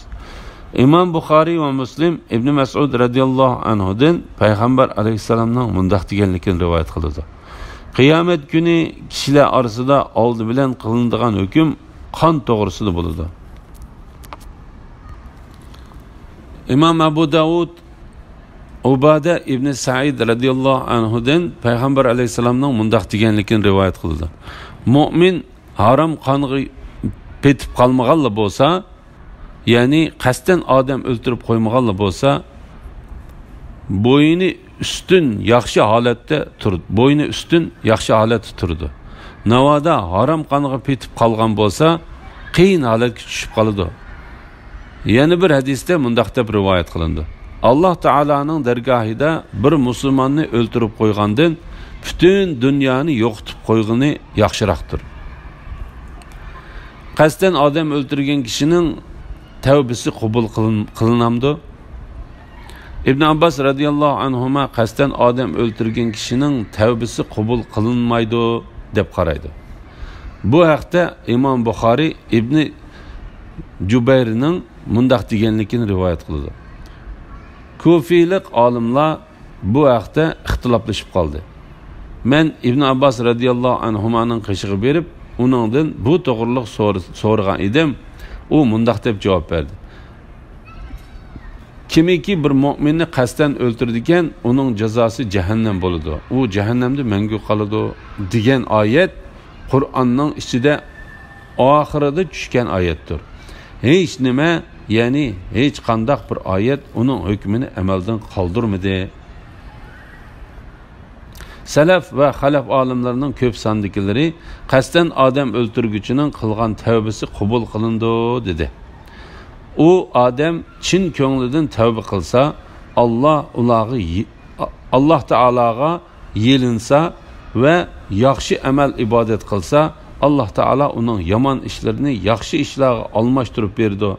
ئىمام بۇخارىي ۋە مۇسلىم ئىبنى مەسئۇد رەزىياللاھۇ ئەنھۇدىن پەيغەمبەر ئەلەيھىسسالامنىڭ مۇنداق دېگەنلىكىنى رىۋايەت قىلىدۇ: قىيامەت كۈنى كىشىلەر ئارىسىدا ئالدى بىلەن قىلىنىدىغان ھۆكۈم قان توغرىسىدا بولىدۇ. ئىمام ئەبۇ داۋۇد ئۇبادە ئىبنى سەئىد رەزىياللاھۇ ئەنھۇدىن پەيغەمبەر ئەلەيھىسسالامنىڭ مۇنداق دېگەنلىكىنى رىۋايەت قىلىدۇ: مۆمىن ھارام قانغا پېتىپ قالمىغانلا بولسا، يەنى قەستەن ئادەم ئۆلتۈرۈپ قويمىغانلا بولسا، بوينى ئۈستۈن ياخشى ھالەتتە تۇرىدۇ. بوينى ئۈستۈن ياخشى ھالەتتە تۇرىدۇ. ناۋادا ھارام قانغا پېتىپ قالغان بولسا، قىيىن ھالەتكە چۈشۈپ قالىدۇ. يەنە بىر ھەدىستە مۇنداق دەپ رىۋايەت قىلىنىدۇ: ئاللاھ تائالانىڭ دەرگاھىدا بىر مۇسۇلماننى ئۆلتۈرۈپ قويغاندىن پۈتۈن دۇنيانى يوقىتىپ قويغىنى ياخشىراقتۇر. قەستەن ئادەم ئۆلتۈرگەن كىشىنىڭ تەۋبىسى قوبۇل قىلىن-، قىلىنامدۇ؟ ئىبن ئابباس رەزىياللاھۇ ئەنھۇما قەستەن ئادەم ئۆلتۈرگەن كىشىنىڭ تەۋبىسى قوبۇل قىلىنمايدۇ دەپ قارايدۇ. بۇ ھەقتە ئىمام بۇخارىي ئىبنى جۇبەيرنىڭ مۇنداق دېگەنلىكىنى رىۋايەت قىلىدۇ: كۇفىيلىق ئالىملار بۇ ھەقتە ئىختىلاپلىشىپ قالدى. مەن ئىبن ئابباس رەزىياللاھۇ ئەنھۇمانىڭ قېشىغا بېرىپ، ئۇنىڭدىن بۇ توغرىلىق سور-، سورىغان ئىدىم. ئۇ مۇنداق دەپ جاۋاب بەردى: كىمكى بىر مۆمىننى قەستەن ئۆلتۈرىدىكەن، ئۇنىڭ جازاسى جەھەننەم بولىدۇ. ئۇ جەھەننەمدە مەڭگۈ قالىدۇ، دېگەن ئايەت قۇرئاننىڭ ئىچىدە ئاخىرىدا چۈشكەن ئايەتتۇر. ھېچ نېمە، يەنى ھېچقانداق بىر ئايەت ئۇنىڭ ھۆكمىنى ئەمەلدىن قالدۇرمىدى. سەلەف ۋە خەلەف ئالىملىرىنىڭ كۆپ ساندىكىلىرى قەستەن ئادەم ئۆلتۈرگۈچىنىڭ قىلغان تەۋبىسى قوبۇل قىلىنىدۇ، دېدى. ئۇ ئادەم چىن كۆڭلىدىن تەۋبە قىلسا، ئاللا ئۇلارغا يې-، ئاللا تائالاغا يېلىنسا ۋە ياخشى ئەمەل ئىبادەت قىلسا، ئاللا تائالا ئۇنىڭ يامان ئىشلىرىنى ياخشى ئىشلارغا ئالماشتۇرۇپ بېرىدۇ.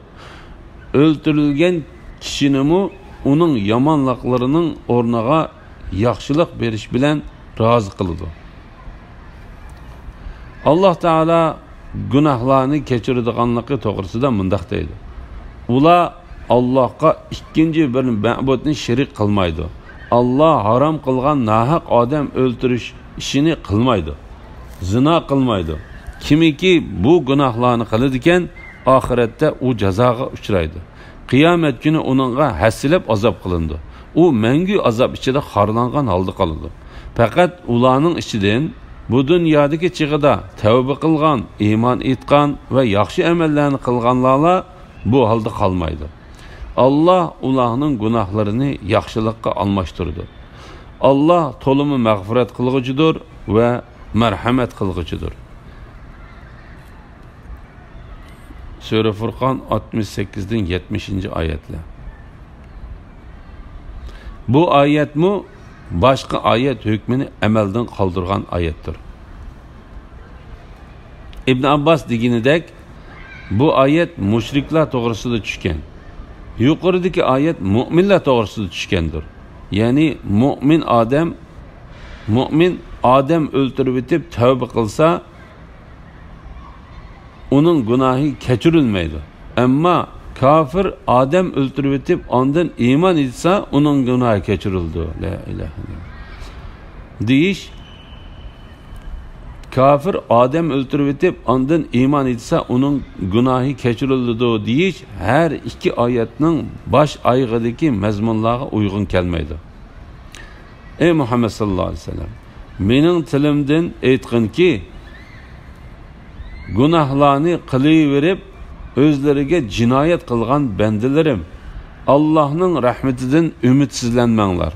ئۆلتۈرۈلگەن كىشىنىمۇ ئۇنىڭ يامانلىقلىرىنىڭ ئورنىغا ياخشىلىق بېرىش بىلەن رازى قىلىدۇ. ئاللا تائالا گۇناھلارنى كەچۈرىدىغانلىقى توغرىسىدا مۇنداق دەيدۇ: ئۇلار ئاللاھقا ئىككىنچى بىر مەبۇدنى شېرىك قىلمايدۇ. ئاللا ھارام قىلغان ناھەق ئادەم ئۆلتۈرۈش ئىشىنى قىلمايدۇ. زىنا قىلمايدۇ. كىمكى بۇ گۇناھلارنى قىلىدىكەن، ئاخىرەتتە ئۇ جازاغا ئۇچرايدۇ. قىيامەت كۈنى ئۇنىڭغا ھەسسىلەپ ئازاب قىلىنىدۇ. ئۇ مەڭگۈ ئازاب ئىچىدە خارلانغان ھالدا قالىدۇ. پەقەت ئۇلارنىڭ ئىچىدىن بۇ دۇنيادىكى چېغىدا تەۋبە قىلغان، ئىمان ئېيتقان ۋە ياخشى ئەمەللەرنى قىلغانلارلا بۇ ھالدا قالمايدۇ. ئاللا ئۇلارنىڭ گۇناھلىرىنى ياخشىلىققا ئالماشتۇرىدۇ. ئاللا تولىمۇ مەغپىرەت قىلغۇچىدۇر ۋە مەرھەمەت قىلغۇچىدۇر. سۈرە فۇرقان ئاتمىش سەككىزدىن يەتمىشىنچى ئايەتلەر. بۇ ئايەتمۇ باشقا ئايەت ھۆكمىنى ئەمەلدىن قالدۇرغان ئايەتتۇر. ئىبن ئابباس دېگىنىدەك، بۇ ئايەت مۇشرىكلار توغرىسىدا چۈشكەن. يۇقىرىدىكى ئايەت مۆمىنلەر توغرىسىدا چۈشكەندۇر. يەنى مۆمىن ئادەم، مۆمىن ئادەم ئۆلتۈرۈۋېتىپ تەۋبە قىلسا، ئۇنىڭ گۇناھى كەچۈرۈلمەيدۇ. ئەمما كاپىر ئادەم ئۆلتۈرۈۋېتىپ ئاندىن ئىمان ئېيتسا، ئۇنىڭ گۇناھى كەچۈرۈلىدۇ. لا ئىلاھە ئىللاللاھ. دېيىش، كاپىر ئادەم ئۆلتۈرۈۋېتىپ ئاندىن ئىمان ئېيتسا، ئۇنىڭ گۇناھى كەچۈرۈلىدۇ دېيىش ھەر ئىككى ئايەتنىڭ باش ئايىغىدىكى مەزمۇنلارغا ئۇيغۇن كەلمەيدۇ. ئەي مۇھەممەد ساللاللاھۇ ئەلەيھى ۋەسەللەم، مېنىڭ تىلىمدىن ئېيتقىنكى، گۇناھلارنى قىلىۋېرىپ ئۆزلىرىگە جىنايەت قىلغان بەندىلىرىم، ئاللاھنىڭ رەھمىتىدىن ئۈمىدسىزلەنمەڭلار.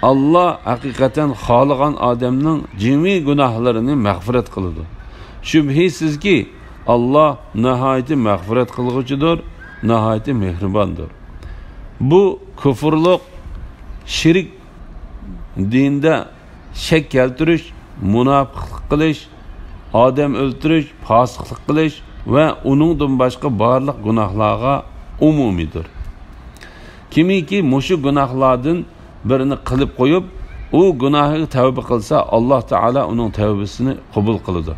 ئاللا ھەقىقەتەن خالىغان ئادەمنىڭ جىمى گۇناھلىرىنى مەغپىرەت قىلىدۇ. شۈبھىسىزكى، ئاللا ناھايىتى مەغپىرەت قىلغۇچىدۇر، ناھايىتى مېھرىباندۇر. بۇ كۇفۇرلۇق، شىرك، دىندا شەك كەلتۈرۈش، مۇناپىقلىق قىلىش، ئادەم ئۆلتۈرۈش، پاسىقلىق قىلىش ۋە ئۇنىڭدىن باشقا بارلىق گۇناھلارغا ئومۇمىيدۇر. كىمكى مۇشۇ گۇناھلاردىن بىرىنى قىلىپ قويۇپ، ئۇ گۇناھىغا تەۋبە قىلسا، ئاللا تائالا ئۇنىڭ تەۋبىسىنى قوبۇل قىلىدۇ.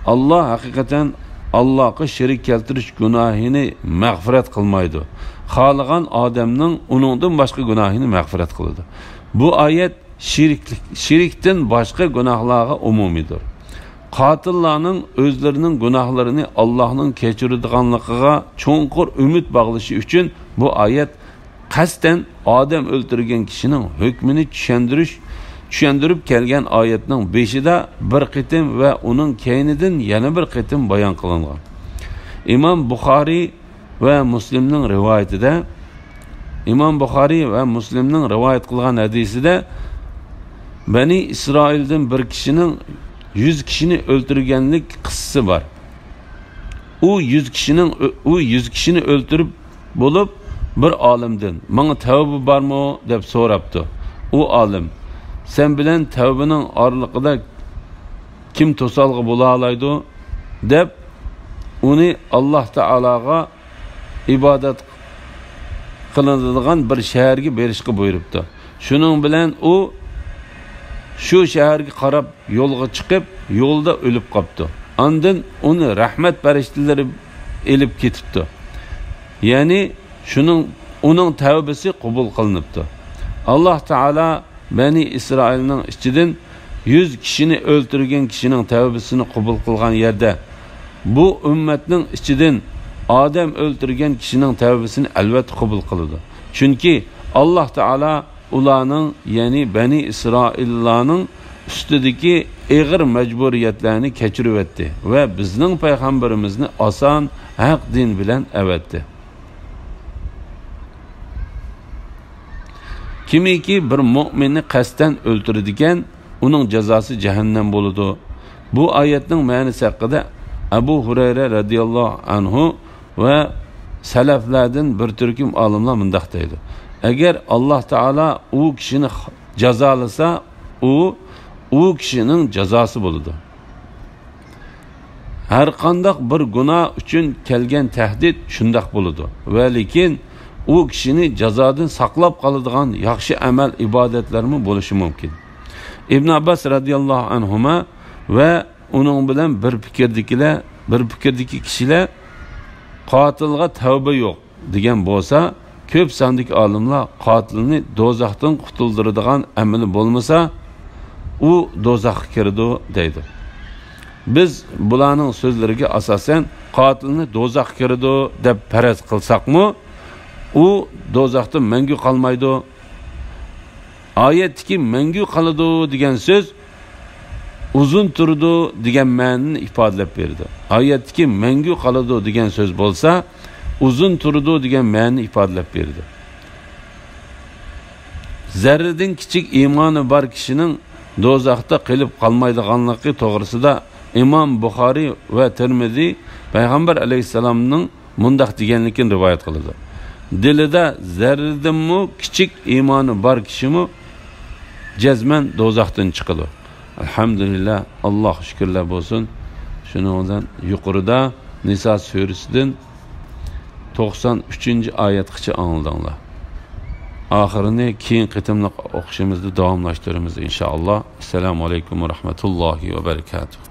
ئاللا ھەقىقەتەن ئاللاغا شېرىك كەلتۈرۈش گۇناھىنى مەغپىرەت قىلمايدۇ. خالىغان ئادەمنىڭ ئۇنىڭدىن باشقا گۇناھىنى مەغپىرەت قىلىدۇ. بۇ ئايەت شېرىكلىك، شېرىكتىن باشقا گۇناھلارغا ئومۇمىيدۇر. قاتىللارنىڭ ئۆزلىرىنىڭ گۇناھلىرىنى ئاللاھنىڭ كەچۈرىدىغانلىقىغا چوڭقۇر ئۈمىد باغلىشى ئۈچۈن بۇ ئايەت قەستەن ئادەم ئۆلتۈرگەن كىشىنىڭ ھۆكمىنى چۈشەندۈرۈش، چۈشەندۈرۈپ كەلگەن ئايەتنىڭ بېشىدا بىر قېتىم ۋە ئۇنىڭ كەينىدىن يەنە بىر قېتىم بايان قىلىنغان. ئىمام بۇخارىي ۋە مۇسلىمنىڭ رىۋايىتىدە، ئىمام بۇخارىي ۋە مۇسلىمنىڭ رىۋايەت قىلغان ھەدىسىدە بەنى ئىسرائىلدىن بىر كىشىنىڭ يۈز كىشىنى ئۆلتۈرگەنلىك قىسسىسى بار. ئۇ يۈز كىشىنىڭ، ئۇ يۈز كىشىنى ئۆلتۈرۈپ بولۇپ، بىر ئالىمدىن، «ماڭا تەۋبە بارمۇ؟» دەپ سوراپتۇ. ئۇ ئالىم، «سەن بىلەن تەۋبىنىڭ ئارىلىقىدا كىم توسالغۇ بولالايدۇ؟» دەپ، ئۇنى ئاللا تائالاغا ئىبادەت قىلىنىدىغان بىر شەھەرگە بېرىشقا بۇيرۇپتۇ. شۇنىڭ بىلەن ئۇ شۇ شەھەرگە قاراپ يولغا چىقىپ، يولدا ئۆلۈپ قاپتۇ. ئاندىن ئۇنى رەھمەت پەرىشتىلىرى ئېلىپ كېتىپتۇ. يەنى شۇنىڭ، ئۇنىڭ تەۋبىسى قوبۇل قىلىنىپتۇ. ئاللا تائالا بەنى ئىسرائىلنىڭ ئىچىدىن يۈز كىشىنى ئۆلتۈرگەن كىشىنىڭ تەۋبىسىنى قوبۇل قىلغان يەردە، بۇ ئۈممەتنىڭ ئىچىدىن ئادەم ئۆلتۈرگەن كىشىنىڭ تەۋبىسىنى ئەلۋەتتە قوبۇل قىلىدۇ. چۈنكى ئاللا تائالا ئۇلارنىڭ، يەنى بەنى ئىسرائىللارنىڭ ئۈستىدىكى ئېغىر مەجبۇرىيەتلەرنى كەچۈرۈۋەتتى ۋە بىزنىڭ پەيغەمبىرىمىزنى ئاسان ھەق دىن بىلەن ئەۋەتتى. كىمكى بىر مۆمىننى قەستەن ئۆلتۈرىدىكەن، ئۇنىڭ جازاسى جەھەننەم بولىدۇ. بۇ ئايەتنىڭ مەنىسى ھەققىدە ئەبۇ ھۇرەيرە رەزىياللاھۇ ئەنھۇ ۋە سەلەفلەردىن بىر تۈركۈم ئالىملار مۇنداق دەيدۇ: «ئەگەر ئاللا تائالا ئۇ كىشىنى جازالىسا، ئۇ، ئۇ كىشىنىڭ جازاسى بولىدۇ.» ھەرقانداق بىر گۇناھ ئۈچۈن كەلگەن تەھدىت شۇنداق بولىدۇ ۋە لېكىن ئۇ كىشىنى جازادىن ساقلاپ قالىدىغان ياخشى ئەمەل ئىبادەتلەرمۇ بولۇشى مۇمكىن. ئىبن ئابباس رەزىياللاھۇ ئەنھۇما ۋە ئۇنىڭ بىلەن بىر پىكىردىكىلەر، بىر پىكىردىكى كىشىلەر قاتىلغا تەۋبە يوق دېگەن بولسا، كۆپ ساندىكى ئالىملار قاتىلنى دوزاختىن قۇتۇلدۇرىدىغان ئەمىلى بولمىسا، ئۇ دوزاخقا كىرىدۇ دەيدۇ. بىز بۇلارنىڭ سۆزلىرىگە ئاساسەن قاتىلنى دوزاخقا كىرىدۇ دەپ پەرەز قىلساقمۇ، ئۇ دوزاختا مەڭگۈ قالمايدۇ. ئايەتتىكى مەڭگۈ قالىدۇ دېگەن سۆز ئۇزۇن تۇرىدۇ دېگەن مەنىنى ئىپادىلەپ بېرىدۇ. ئايەتتىكى مەڭگۈ قالىدۇ دېگەن سۆز بولسا، ئۇزۇن تۇرىدۇ دېگەن مەنىنى ئىپادىلەپ بېرىدۇ. زەررىدىن كىچىك ئىمانى بار كىشىنىڭ دوزاختا قېلىپ قالمايدىغانلىقى توغرىسىدا ئىمام بۇخارىي ۋە تىرمىزى پەيغەمبەر ئەلەيھىسسالامنىڭ مۇنداق دېگەنلىكىنى رىۋايەت قىلىدۇ: «دىلىدا زەررىدىنمۇ كىچىك ئىمانى بار كىشىمۇ جەزمەن دوزاختىن چىقىدۇ.» ئەلھەمدۇلىللا، ئاللاھقا شۈكۈرلەر بولسۇن. شۇنىڭ بىلەن يۇقىرىدا نىسا سۈرىسىدىن توقسان ئۈچىنچى ئايەتكىچە ئاڭلىدىڭلار. ئاخىرىنى كېيىنكى قېتىملىق ئوقۇشىمىزدا داۋاملاشتۇرىمىز، ئىنشائاللا. ئەسسالامۇ ئەلەيكۇم ۋە رەھمەتۇللاھى ۋە بەرىكاتۇھ.